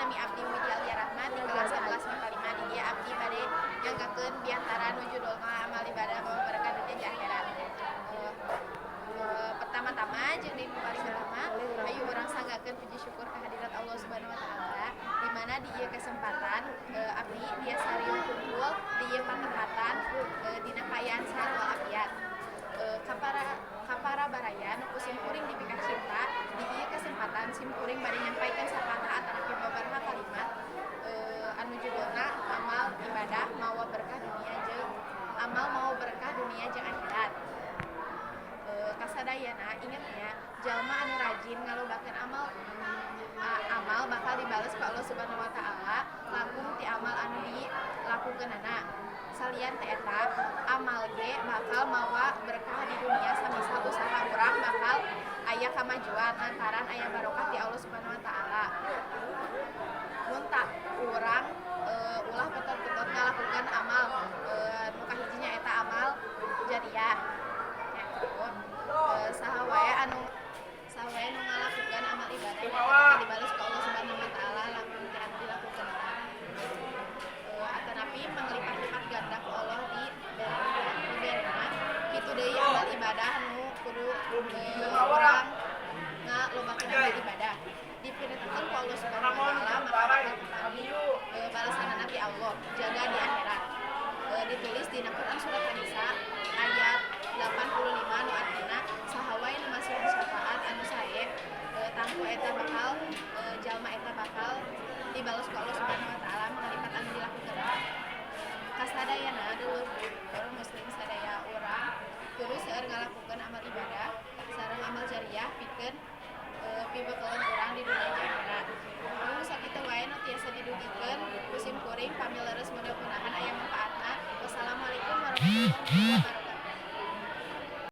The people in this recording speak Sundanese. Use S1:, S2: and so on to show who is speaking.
S1: Nami abdi Widi Alia Rahma di kelas 11 MIPA 5. Di dieu abdi bade nyanggakeun biantara nu judulna amal ibadah mawa berkah dunia jeung akhirat. Pertama-tama jeung nu paling utama, ayo urang sanggakeun puji syukur kehadirat Allah Subhanahu wa Taala, di mana di ieu kesempatan abdi tiasa riung kumpul di ieu patempatan dina kaayaan sehat walafiat. Kapara baraya nu ku simkuring dipikacinta, di ieu kesempatan simkuring bade nyampaikan sapatah atanapi babaraha kalimat anu judulna amal ibadah mawa berkah dunia jeung amal mawa berkah dunia jeung akhirat. Kasadayana inget nya, jalma anu rajin ngalobakeun amal amal bakal dibales ku Allah Subhanahu wa Taala langkung ti amal anu dilakukeunana. Salian ti eta, amal ge bakal mawa berkah di dunia, samisal usaha urang bakal aya kamajuan lantaran aya barokah ti Allah Subhanahu wa Taala. Mun tak urang ulah betot-betot ngalakukan amal nu kahiji nya eta amal jariah ya gitu. Saha wae anu ngalakukan amal ibadah nya bakal dibales ku Allah Subhanahu wa Taala langkung ti anu dilakukeunana atanapi mangalipat-lipat ganda ku Allah di diberena. Kitu deui amal ibadah nu kudu urang ngalobakeun amal ibadah diperintahkan ku Allah Subhanahu wa Taala, maka bakal kapanggih balasanana ti Allah jaga di akhirat. Ditulis di Quran surat An-Nisa ayat 85, nu artina saha wae nu masihan syafaat anu sae, tangtu eta bakal jalma eta bakal dibales ku Allah Subhanahu wa Taala mangalipat anu dilakukeun. Kasadayana dulur-dulur muslim sadaya, urang kudu seueur ngalakukeun amal ibadah sareng amal jariah pikeun pibekeleun urang di dunia jeung akhirat. Mung sakitu wae nu tiasa didugikeun ku simkuring, pami leres mudah-mudahan aya manfaatna. Wassalamualaikum warahmatullahi wabarakatuh.